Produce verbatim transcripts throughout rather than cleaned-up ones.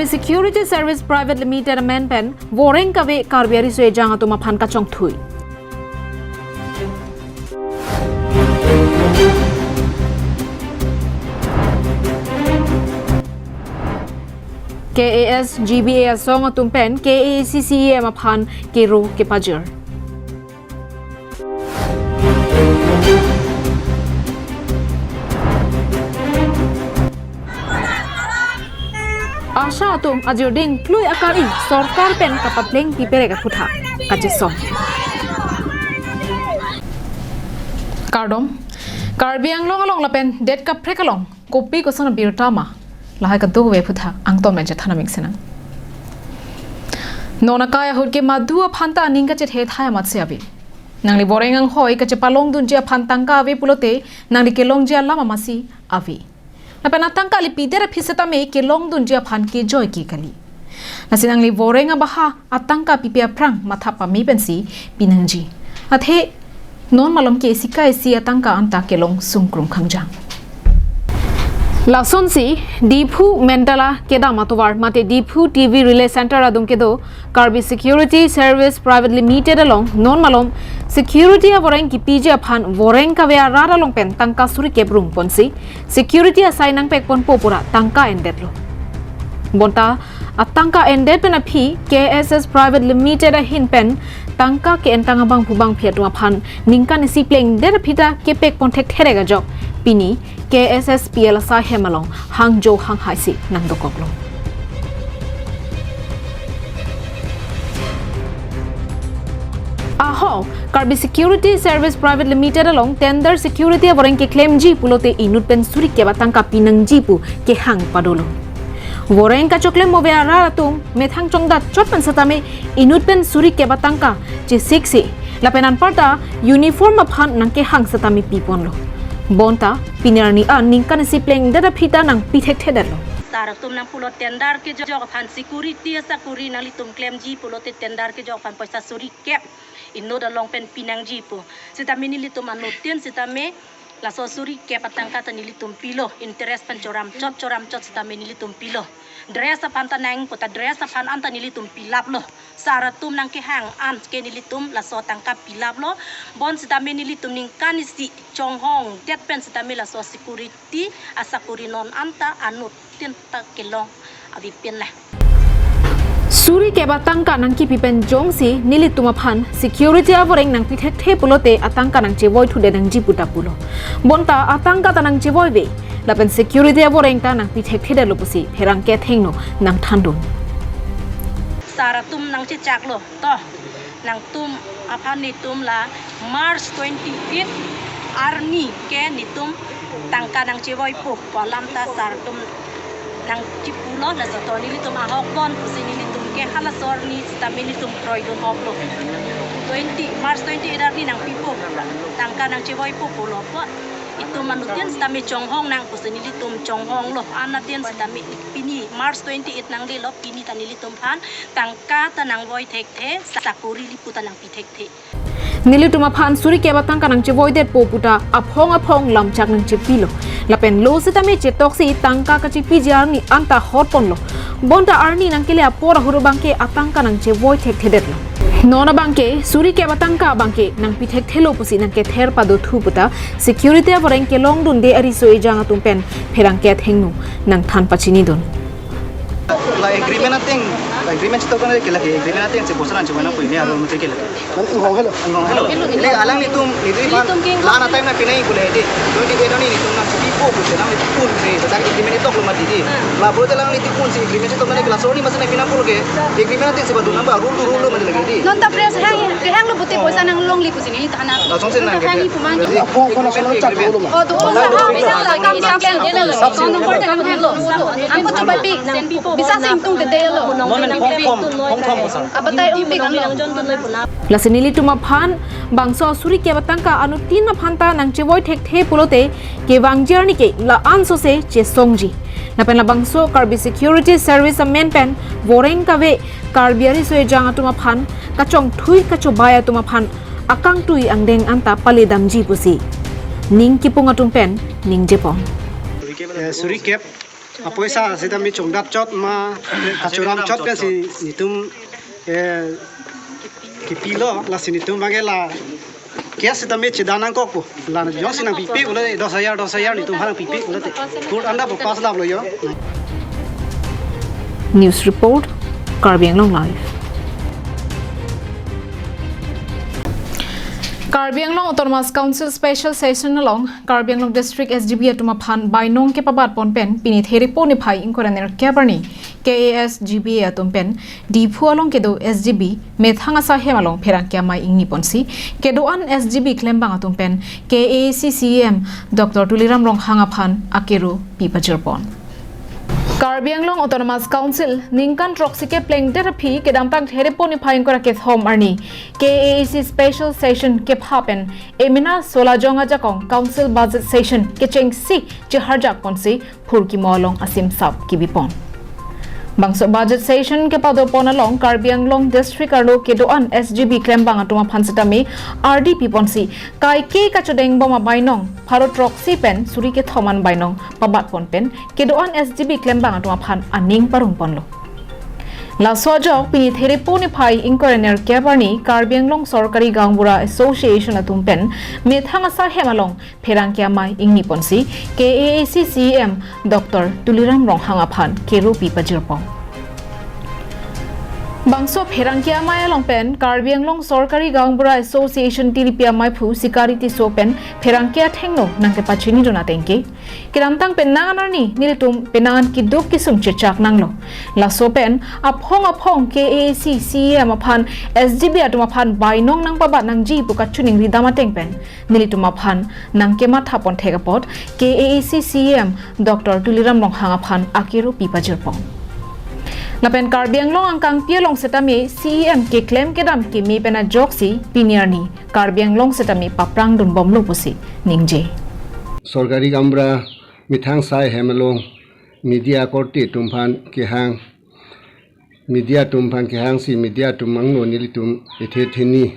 Security Service Private Limited amen pen voreng kave Karbi ariso ejang atum aphan kachongthui. K A S G B A asong atum pen K A A C C E M aphan kero kepajir. ASHA atum ajirding klui akari sorkar pen kapapleng piperek aphuthak kachesong. Kardom, Karbi Anglong along lapen det kaprek along kopi koson abirta ma, lahai kadokave aphuthak angton pen chethan amik sinang. Non akai ahut ke madu aphanta aning kachethe thai amatsi ave. Nangli voreng anghoi kachepalongdunji aphan tangka ave pulote nangli kelongji alam amatsi ave. Lapen atangka le pidet aphi setame kelongdunji aphan kejoi ke kali. Lasi nangli voreng abaha atangka pipe aphrang matha pame pensi pinangji. Athe non malom ke isi kai isi atangka anta kelong sungkrung khangjang. Lasonsi Diphu Mandala kedam atovar mate Diphu T V Relay Center adung kedo Karbi Security Service Private Limited along non malom security avoreng kipiji aphan voreng kave arat along pen tangka suri kep rung ponsi security asai nangpek ponpo pura tangka endetlo. Bonta atangka endet pen aphi K S S Private Limited ahin pen tangka ke-entang abangphu bangphi atum aphan ningkan isi plengdet aphi ta kepek pon thekthe ajok pini K S S P L asai hem along hangjo hanghai si nangdokoklo. Ahok, Karbi Security Service Private Limited along tender security avoreng keklemji pulote inut pen suri kep atangka pinangji pu kehang padolo. Voreng kachoklem ave arat atum methang chongdat chot pen setame inut pen suri kep atangka chesiksi lapen anparta uniform aphan nangkehang setame piponlo. Bonta pini arni an ningkan isi plengdet aphi ta nangpi thekthedetlo. Sar atum nangpulo tender kejok aphan security asakuri nanglitum klemji pulote tender kejok aphan poisa suri kep inut along pen pinangji pu. Setame nelitum anuttin setame laso suri kep atangka ta nelitum pilo, interest pen choram chot choram chot setame nelitum pilo. Dress aphan ta nang puta dress aphan anta nelitum pilaplo. Sar atum nangkehang an ke nelitum laso tangka pilaplo. Bon setame nelitum ningkan isi chonghongdet pen setame laso security asakuri non anta anuttin ta kelong avepin la. Suri kep atangka nangkipi pen jongsi nelitum aphan security avoreng nangpi thekthe pulote atangka nangchevoithudet nangji pu ta pulo. Bonta atangka ta nangchevoive lapen security avoreng ta nangpi thekthedetlo pusi pherangke athengno nangthandun. Sar atum nangchechaklo to. Nangtum aphan netum la March twenty-eight arni ke netum tangka nangchevoipo pu alam ta sar atum nangchipulo, lasi to nelitum ahok bon pusi nelitum ke halaso arni setame netum kroidun hoklo. Twenty, March twenty-eight arni nangpipo. Tangka nangchevoipo pulo po. Itum anuttin setame chonghong nang pusi nelitum chonghonglo. Anuttin setame pini March twenty-eight nangdelo, pini ta nelitum aphan tangka ta nangvoi thekthe, sakuri le pu ta nangpi thekthe. Nelitum aphan suri kep atangka nangchevoidetpo pu ta aphong aphong lamchak nangchepilo. Lapen lo setame chetoksi tangka kachepiji arni anta hotponlo. Bonta arni nangkele apor ahut abangke atangka nangchevoi thekthedetlo. Non abangke suri kep atangka abangke nangpi thekthelo pusi nangkether padothu pu ta security avoreng kelongdunde ariso ejang atum pen pherangke athengno nangthan pachinidun. La agreement ateng, la agreement chetok kan ke lagi agreement ateng si bosan aja mana punya aro mesti ke lagi. Nang inghong helo. Inghong helo. Ini alanglitum, ini pan, nelitum ke lana time na pinai kule di. Twenty eight ini nelitum nangpipo kule nangpun kule. Tadi agreement chetok lo mati di. La bro alanglitum pun si agreement chetok na kelas ni masa na pinapul ke. Agreement ateng si badu namba rule rule mati lagi di. Non ta press hang, hang lo buti poisa nanglongli pusi neli thana. Langsung si nang. Hang ipu mang. Apo ko na solo chak lo ma. Oh, tu ko sa ha, bisa sa kam sa plan dele lo. Ko number ta kan lo. Angko tu bapi. Bisa singtung dele lo. Moment, hong thom, hong thom ko sa. Abatai ong pik ang lo. Lasi nelitum aphan bangso suri kep atangka anuttin aphan ta nangchevoi thekthe pulote kevangji arni ke la-an sose chesongji. Lapen labangso Karbi Security Service amen pen voreng kave Karbi ariso ejang atum aphan kachongthui kachobai atum aphan akangtui angdeng anta paledamji pusi ning kipung atum pen ningjepon. Eh, suri kep Apoisa sitame chongdap chot ma, kachoram chot pensi netum, eh, kipilo, lasi netum abangke la case sitame chedan nangkokpo. La jongsi nangpipe pulote, dos hajar, dos hajar netum aphan nangpipe pulote, court anda pu pass laplo yo. News report, Karbi Anglong Live. Karbi Anglong Autonomous Council Special Session along Karbi Anglong District S G B atum aphan bainong kepabat pon pen pini Therepo niphai ingkoi ra nerkep arni K A S G B A atum pen Diphu along kedo S G B methang asai hem along pherangke amei ingni ponsi kedo-an S G B klembang atum pen K A A C C E M Doctor Tuliram Ronghang aphan akero pi pajir pon. Karbi Anglong Autonomous Council ningkan throksi keplengdet aphi kedamtang Therepo niphai ingkoi ra kethom arni K A A C Special Session kepha pen emena solajong ajakong Council Budget Session kechengsi cheharjak ponsi phurkimo along asimsap kebi pon. Bangso Budget Session kepado pon along Karbi Anglong District arlo kedo-an S G B klembang atum aphan sitame ardi pi ponsi kaike kachodeng bom abainong pharo throksi pen suri kethom an bainong pabat pon pen kedo-an S G B klembang atum aphan aning parong ponlo. Laso ajok pini Therepo niphai ingkoi ra nerkep arni Karbi Anglong Sorkari Gaonbura Association atum pen methang asai hem along pherangke amei ingni ponsi K A A C C E M Doctor Tuliram Ronghang aphan kero pi pajir pon. Bangso pherangke amei along pen Karbi Anglong Sorkari Gaonbura Association tiripi ameiphu Sikari Tisso pen pherangke athengno nangkepachini dun ateng ke kedamtang penang an arni nelitum penang an keduk kesung chechak nanglo. Laso pen aphong aphong K A A C C E M aphan S G B atum aphan bainong nangpabat nangji pu kachiningri dam ateng pen nelitum aphan nangkematha pon thek apot K A A C C E M Doctor Tuliram Ronghang aphan akero pi pajir pon. Lapen Karbi Anglong angkangpi along sitame C E M keklem kedam keme pen ajoksi pini arni Karbi Anglong sitame paprang dun bomlo pusi ningje. Sorkari Gaonbura methang asai hem along media korte atum aphan kehang, media atum aphan kehangsi media atum angno nelitum ethe theni,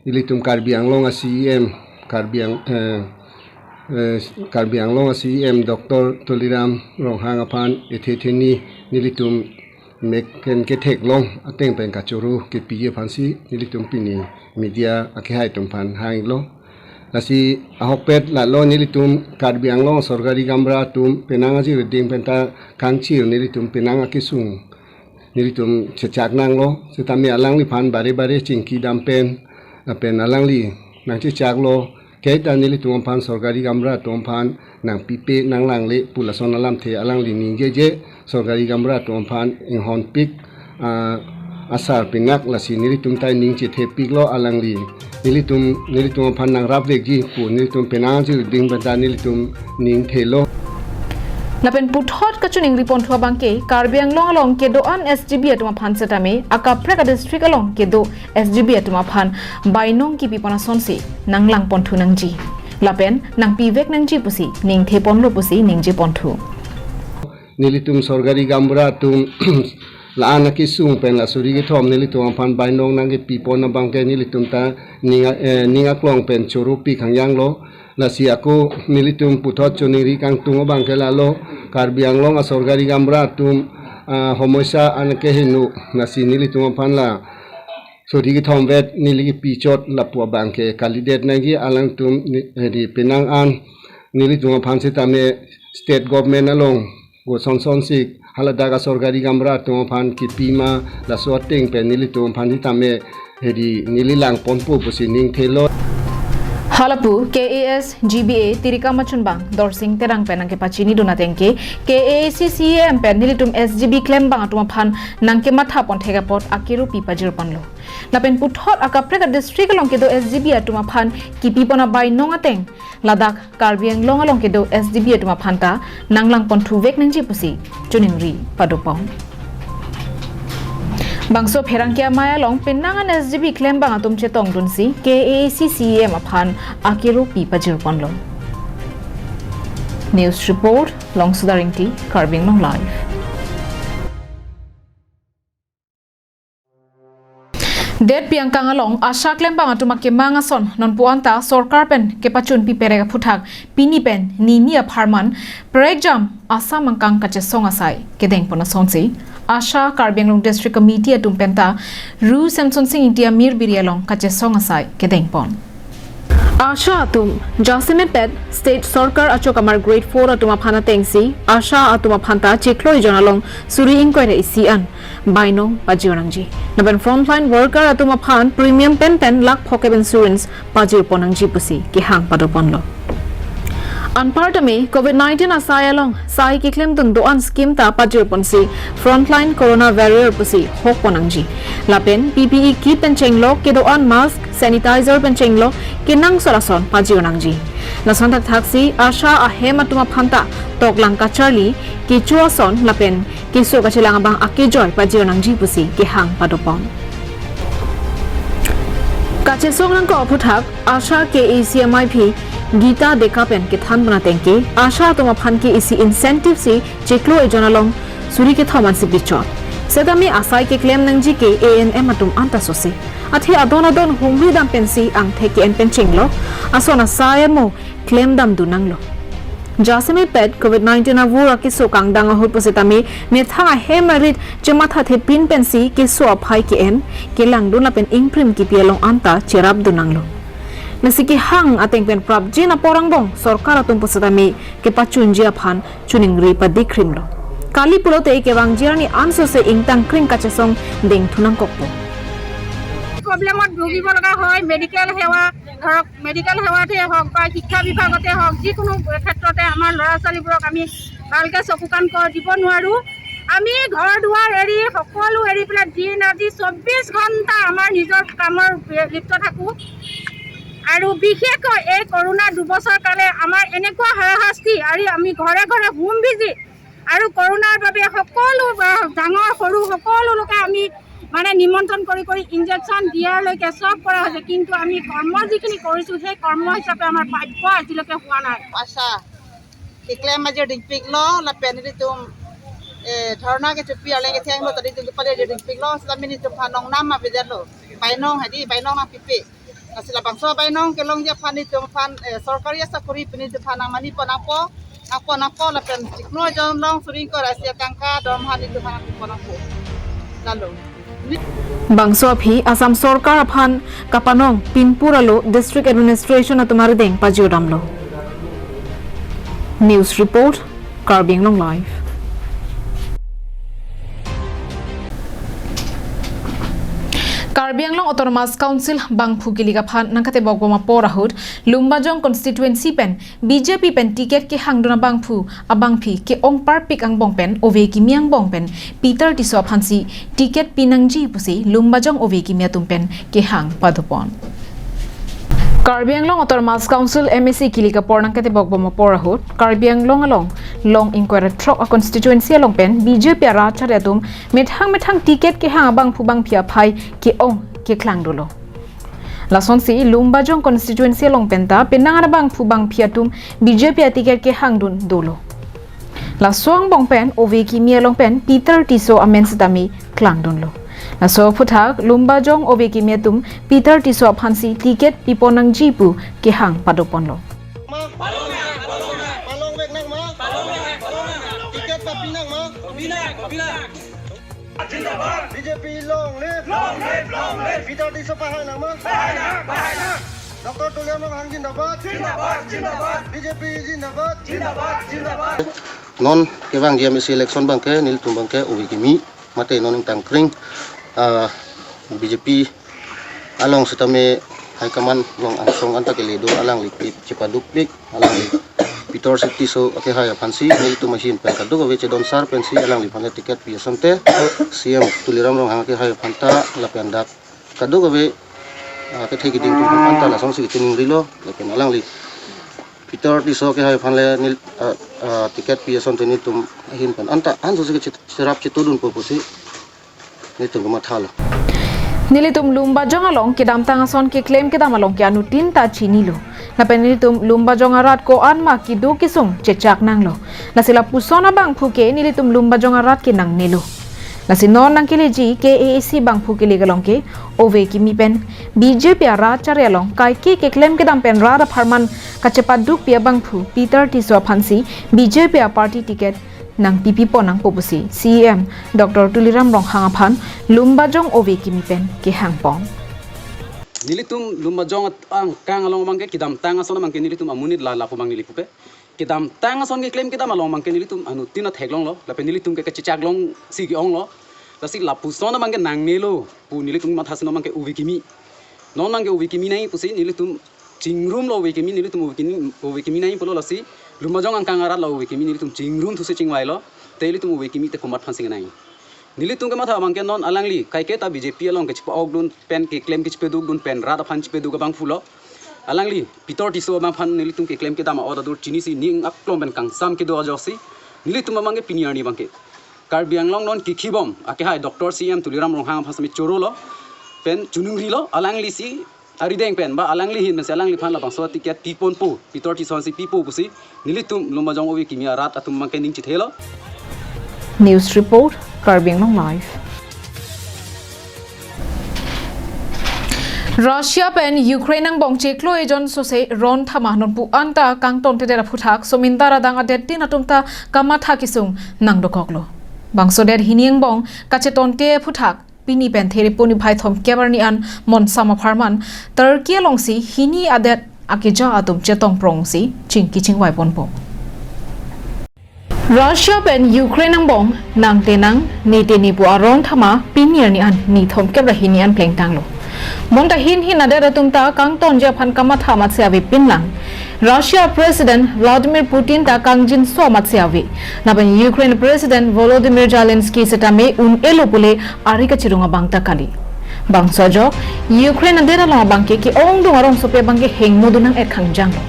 nelitum Karbi Anglong a C E M, Karbi Ang-, eh, eh, Karbi Anglong a C E M Doctor Tuliram Ronghang aphan ethe theni nelitum mek pen kethek long ateng pen kachoro kepi aphansi nelitum pini media akehai atum aphan hanglo. Lasi ahokpet lalo nelitum Karbi Anglong Sorkari Gaonbura atum penang ajir ding penta kangchir nelitum penang akesung nelitum chechak nanglo, sitame alangliphan bare bare chingki dam pen, lapen alangli nangchechaklo, kaita nelitum aphan Sorkari Gaonbura atum aphan nangpipe nanglangle pu lason alamthe alangli ningjeje, Sorkari Gaonbura atum aphan inghonpik, ah, asar pinak lasi nelitum ta ning chethepiklo alangli. Nelitum, nelitum aphan nangrapvekji pu nelitum penang ajir ding penta nelitum ning thelo. Lapen puthot kachiningri ponthu abangke Karbi Anglong along kedo-an S G B atum aphan sitame akaprek adistrict along kedo S G B atum aphan bainong kipi pon asonsi nanglang ponthu nangji lapen nangpivek nangji pusi ningthe ponlo pusi ningje ponthu. Nelitum Sorkari Gaonbura atum la-an akesung pen la suri kethom nelitum aphan bainong nangkepi pon abangke nelitum ta ning a-, eh, ning aklong pen choro pi khangjanglo. Lasi ako nelitum puthot chiningri kangtung abangke lalo, Karbi Anglong a Sorkari Gaonbura atum, ah, homoisa an keheno, lasi nelitum aphan la suri kethom vet neli kipi chot lapu abangke kalidet nangji, alangtum ni, eh, di penang an nelitum aphan sitame state government along go son son sik haladak a Sorkari Gaonbura atum aphan kipi ma, laso ateng pen nelitum aphan sitame hedi neli lang ponpo pusi ning thelo. Halapu K A S G B A tirikam achunbang Dorsing Terang pen nangkepachini dun ateng ke K A A C C E M pen nelitum S G B klembang atum aphan nangkematha pon thek apot akero pi pajir ponlo. Lapen puthot akaprek adistrict along kedo S G B atum aphan kipi pon abainong ateng ladak Karbi Anglong along kedo S G B atum aphan ta nanglang ponthuvek nangji pusi chiningri pado pon. Bangso pherangke amei along penang an S G B klembang atum chetong dunsi K A A C C E M aphan akero pi pajir ponlo. News report, Longsoda Ingti, Karbi Anglong Live. Detpi angkang along ASHA klembang atum akemang ason nonpu anta sorkar pen kepachun piperek aphuthak pini pen nini apharman prekjam Assam angkang kachesong asai kedengpon asonsi ASHA Karbi Anglong District Committee atum penta Ru Semson Sing Ingti amir biri along kachesong asai kedengpon. ASHA atum jasemet pet state sorkar achokamar grade four atum aphan atengsi ASHA atum aphanta chiklo ejon along suri ingkoi ra isi an bainong pajir nangji. Lapen frontline worker atum aphan premium pen pen lakh phokep insurance pajirpon nangji pusi kehang padoponlo. Anpartame covid nineteen asai along sai keklemdun do-an scheme ta pajirponsi frontline corona warrior pusi hokpon nangji. Lapen P P E kit pen chenglok kedo-an mask, sanitizer pen chenglok kenangsot ason pajir nangji. Lason thakthaksi ASHA ahem atum aphanta toklang kacharli, kecho ason lapen keso kachelang abang akejoi pajir nangji pusi kehang padopon. Kachesong nangkok aphuthak ASHA K A C M I P Gita Deka pen kethanpon atengke ASHA atum aphan ke isi incentive si chiklo ejon along suri kethom ansi bichot. Setame asai keklem nangji ke A N M atum anta sose. Athe adon adon humri dam pensi angthek ke-en pen chenglok ason asai amo klemdam dun nanglo. Jasemet pet covid nineteen avur akeso kangdang ahut pusitame methang ahem arit chemathathepin pensi keso aphai ke-en kelangdun lapen ingprim kipi along anta cherapdun nanglo. Lasi kehang ateng pen prapjin apor angbong sorkar atum pusitame kepachunji aphan chuningri padikrimlo. Kali pulote kevangji arni ansose ingtangkring kachesong dengthu nangkokpo. প্ৰব্লেমত ভুগিব লগা হয়। মেডিকেল সেৱা, ধৰক মেডিকেল সেৱাতে হওক বা শিক্ষা বিভাগতে হওক, যিকোনো ক্ষেত্ৰতে আমাৰ ল'ৰা ছোৱালীবোৰক আমি ভালকে চকু কাণ ক-, দিব নোৱাৰোঁ। আমি ঘৰ দুৱাৰ এৰি, সকলো এৰি পেলাই দিন ৰাতি চৌব্বিছ ঘণ্টা আমাৰ নিজৰ কামৰ লিপ্ত থাকোঁ। আৰু বিশেষকৈ এই কৰোণা দুবছৰ কালে আমাৰ এনেকুৱা হাৰাশাস্তি, আৰু আমি ঘৰে ঘৰে হোম ভিজিট আৰু কৰোণাৰ বাবে সকলো, আহ, ডাঙৰ সৰু সকলো লোকে আমি মানে নিমন্ত্ৰণ কৰি কৰি ইনজেকশ্যন দিয়ালৈকে চব কৰা হৈছে, কিন্তু আমি কৰ্ম যিখিনি কৰিছোঁ, সেই কৰ্ম হিচাপে আমাৰ প্ৰাপ্য আজিলৈকে হোৱা নাই। ASHA keklem ajir dingpiklo, lapen nelitum, eh, dharna kechopi arleng kethenglo, tadi tum kepali ajir dingpiklo, seta nelitum aphan nongnam avedetlo. Bainong hadi, bainong nangpipe. Lasi labangso bainong kelongji aphan nelitum aphan, eh, sorkari asakori pen nelitum aphan nangmanipon nangpo, nangpon nangpo, lapen chiklo ejon along suri ingkoi ra isi atangka dormaha nelitum aphan nangpipon nangpo. Lalo. Bangso aphi Assam sorkar aphan kapanong pinpur alo district administration atum arideng pajodamlo. News report, Karbi Anglong Live. Karbi Anglong Autonomous Council bangphu kilik aphan nangkatebokbom apor ahut Lumbajong constituency pen B J P pen ticket kehangdun abangphu abangphi ke-ong parpik angbong pen ove kimi angbong pen Peter Tisso aphansi ticket pinangji pusi Lumbajong ove kimi atum pen kehang padopon. Karbi Anglong Autonomous Council M A C kilik apor nangkatebokbom apor ahut Karbi Anglong along long ingkoi ra throk a constituency along pen B J P arat chari atum methang methang ticket kehang abangphu bangphi aphai ke-ong keklang dolo. Lasonsi Lumbajong constituency along penta penang abangphu bangphi atum B J P aticket kehangdun dolo. Laso angbong pen ove kimi along pen Peter Tisso amen sitame klangdunlo. Laso aphuthak Lumbajong ove kimi atum Peter Tisso aphansi ticket pipon nangji pu kehang padoponlo. Ma? Palong vek nang ma? Ticket papi nang ma? Zindabad. B J P long live. Long live, long live. Peter Tisso pahai nang ma? Pahai nang, pahai nang. Doctor Tuliram Ronghang zindabad. Zindabad, zindabad. B J P zindabad. Zindabad, zindabad. Non kevang G M A C election abangke, nelitum abangke ove kimi mate non ingtangkring, ah, B J P along sitame high command along angsong anta kele do, alangli pi chepadukpik, alangli Peter Tisso akehai aphansi nelitum ahin pen kadokave chedon sar pensi alangliphan le ticket pi asonte C M Tuliram Ronghang akehai aphanta lapen dak kadokave, ah, kethe kiding atum aphanta lasonsi kachiningri lo, lapen alangli Peter Tisso akehai aphan le nel-, ah, ah, ticket pi asonte nelitum ahin pen anta ansose kache-, cherap chetudunpo pusi nelitum kamathalo. Nelitum Lumbajong along kedamtang ason keklem kedam along ke anuttin ta chinilo. Lapen nelitum Lumbajong arat ko-an ma kedo kesung chechak nanglo. Lasi lapuson abangphu ke nelitum Lumbajong arat ke nangnelo. Lasi non nangkeleji K A A C bangphu kele kelong ke ove kimi pen B J P arat chari along kaike keklem kedam pen rat apharman kachepadukpi abangphu Peter Tisso aphansi B J P aparty ticket nangpipi pon nangpo pusi C E M Doctor Tuliram Ronghang aphan Lumbajong ove kimi pen kehang pon. Nelitum Lumbajong at-, angkang along abangke kedamtang ason abangke nelitum amonit la lapu abang neli pupe. Kedamtang ason keklem kedam along abangke nelitum anuttin atheklonglo, lapen nelitum ke kachechak longsi ke-onglo. Lasi lapuson abangke nangnelo pu nelitum matha si non abangke ove kimi. Non abangke ove kimi nangji pusi nelitum chingrumlo ove kimi, nelitum ove kimi, ove kimi nangji pulo lasi Lumbajong angkang arat la ove kimi nelitum chingrum thusi chingvailo. Te ilitum ove kimi te komat aphansi nangji. Nelitum kematha abangke non alangli kaike ta B J P along kechepa-okdun pen keklem kechepadukdun pen rat aphan chepaduk abangphulo. Alangli Peter Tisso abang aphan nelitum keklem kedam a-ot adur chinisi ning aklong pen kangsam kedo ajoksi nelitum abangke pini arni abangke Karbi Anglong non kikhibom akehai Doctor C E M Tuliram Ronghang aphan sami chorolo pen chonungrilo alanglisi arideng pen ba alangli ahin pensi alangliphan labangso ticket piponpo, Peter Tisso aphansi pipo pusi nelitum Lumbajong ove kimi arat atum abangke ning chethelo. News report, Karbi Anglong Live. Russia pen Ukraine angbong chiklo ejon sose ron thama nonpu anta kangtontedet aphuthak somintar adang adettin atum ta kamatha kesung nangdokoklo. Bangso det hini angbong kachetonte aphuthak pini pen There puni phai thomkep arni an monsam apharman Turkey alongsi hini adet akeja atum chetongprongsi chingki chingvai ponpo. Russia pen Ukraine angbong nangtenang nete nipu aron thama pini arni an ni thomkep ra hini an plengtanglo. Bonta hinhin adet atum ta kangtonji aphan kamatha amatsi avepinlang. Russia President Vladimir Putin ta kangjinso amatsi ave. Lapen Ukraine President Volodymyr Zelensky setame un-elo pule ari kachirung abang ta kali. Bangso ajok, Ukraine adet along abangke ke-ongdung arongsopi abangke hengmodun nang-et khangjanglo.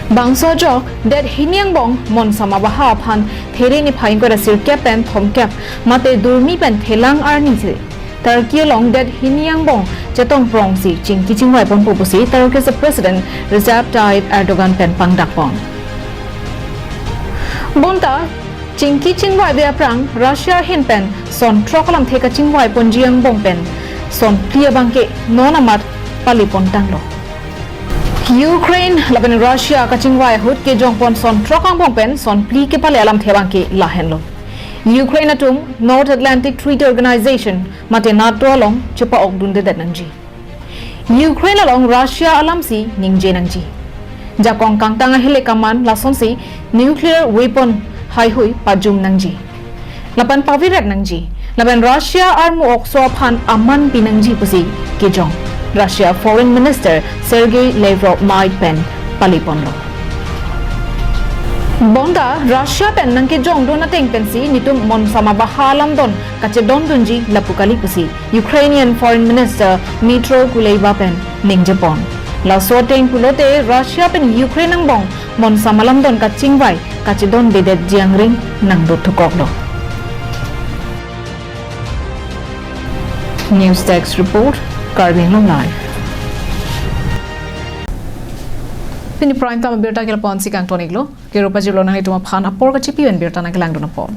Bangso ajok, det hini angbong monsam abaha aphan There niphai ingkoi ra sirkep pen thomkep mate durmi pen thelang arnisi Turkey along det hini angbong chetongprongsi chingki chingvai ponpo pusi Turkish President Recep Tayyip Erdogan pen pangdakpon. Bonta chingki chingvaive aphrang Russia ahin pen son throk alamthe kachingvai ponji angbong pen son phli abangke non amat pali pontanglo. Ukraine lapen Russia kachingvai ahut kejongpon son throk angbong pen son phli kepale alamthe abangke lahenlo. Ukraine atum North Atlantic Treaty Organization mate NATO along chepa-okdundedet nangji. Ukraine along Russia alamsi ningje nangji. Jakong kangtang ahile kaman lasonsi nuclear weapon haihui pajum nangji. Lapen pavirek nangji. Lapen Russia armu okso aphan aman pinangji pusi kejong Russia Foreign Minister Sergei Lavrov mei pen paliponlo. Bonta Russia pen nangkejongdun ateng pensi nitum monsam abaha alamdon kachedondunji lapu kali pusi Ukrainian Foreign Minister Dmytro Kuleba pen ningjepon. Laso ateng pulote Russia pen Ukraine angbong monsam alamdon kachingvai kachedondedetji angring nangdothukoklo. News Desk Report, Karbi Anglong Live. Pini prime time abirta ke lapu-ansi kangton-iklo, kero pajirlo nanglitum aphan apor kachipi pen birta nangkelangdun apot.